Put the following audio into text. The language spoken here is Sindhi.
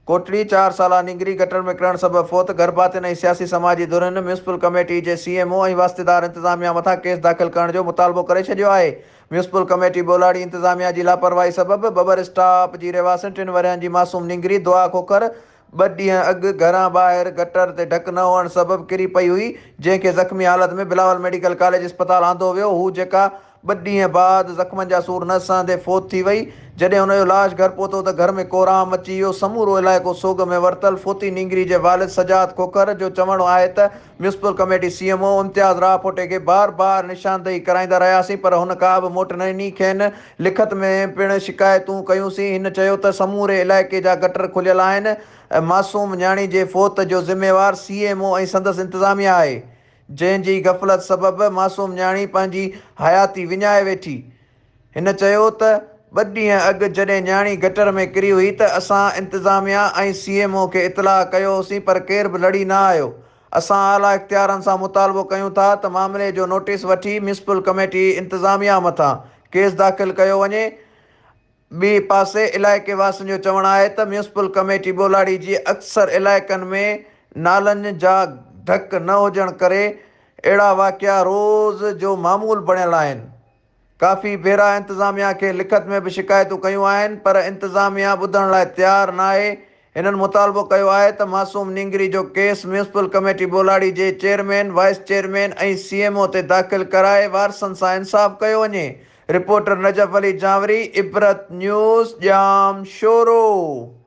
ڪوٽڙي، چار سالا نينگري گٽر ۾ ڪرڻ سبب فوت، گهرڀاتين ۽ سياسي سماجي ڌرين ميونسپل ڪميٽي جي سي ايم او ۽ واسطيدار انتظاميا مٿان ڪيس داخل ڪرڻ جو مطالبو ڪري ڇڏيو آهي. ميونسپل ڪميٽي ٻولاڙي انتظاميا جي لاپرواهي سبب ٻٻر اسٽاپ جي رهواسين ٽن ورهين جي معصوم نينگري دعا کوکر ٻه ڏينهن اڳ گهران ٻاهر گٽر تي ڍڪ نه هئڻ سبب ڪري پئي هئي، جنهن کي زخمي حالت ۾ بلاول ميڊيڪل ڪاليج اسپتال آندو ويو هو جيڪا ٻه ڏينهن بعد زخمن جا سور نه سهندي فوت ٿي وئي. جڏهن هن جو لاش گهر پهتو ته گهر ۾ ڪهرام مچي ويو. سمورو علائقو سوڳ ۾ ورتل. فوتي نينگري جي والد سجاد کوکر جو چوڻ آهي ته municipal committee C M O Imtiaz Rahpoto کي بار بار نشاندهي ڪرائيندا رهياسين پر هن ڪا به موٽ نه ڏني کين لکت ۾ پڻ شڪايتون ڪيونسين. هن چيو ته سموري علائقي جا گٽر کليل آهن معصوم نياڻي جي فوت جو ذميوار سي ايم او ۽ سندس انتظاميا آهي. جنهن جي غفلت سبب معصوم نياڻي پنهنجي حياتي وڃائي ويٺي. هن چيو ته ٻه ڏينهن اڳ جڏهن نياڻي گٽر ۾ ڪري هئي ته اسان انتظاميا ۽ سي ايم او کي اطلاع ڪيو هوسين پر ڪير به لڙي نه آيو. اسان اعليٰ اختيارن سان مطالبو ڪيون ٿا ته معاملي جو نوٽيس وٺي ميونسپل ڪميٽي انتظاميا مٿان ڪيس داخل ڪيو وڃي. ٻئي پاسي علائقي واسين جو چوڻ آهي ته ميونسپل ڪميٽي ٻولاڙي جي اڪثر علائقن ۾ نالن جا ڍڪ نه هجڻ ڪري اهڙا واقعا روز جو معمول بڻيل آهن. ڪافي ڀيرا انتظاميا کي لکت ۾ به شڪايتون ڪيون آهن پر انتظاميا ٻڌڻ لاء تيار ناهي هنن مطالبو ڪيو آهي ته معصوم نينگري جو ڪيس ميونسپل ڪميٽي ٻولاڙي جي chairman, vice chairman ۽ C M O تي داخل ڪرائي وارثن سان انصاف ڪيو وڃي. رپورٽر نجف علي جانوري، عبرت نيوز، ڄام شورو.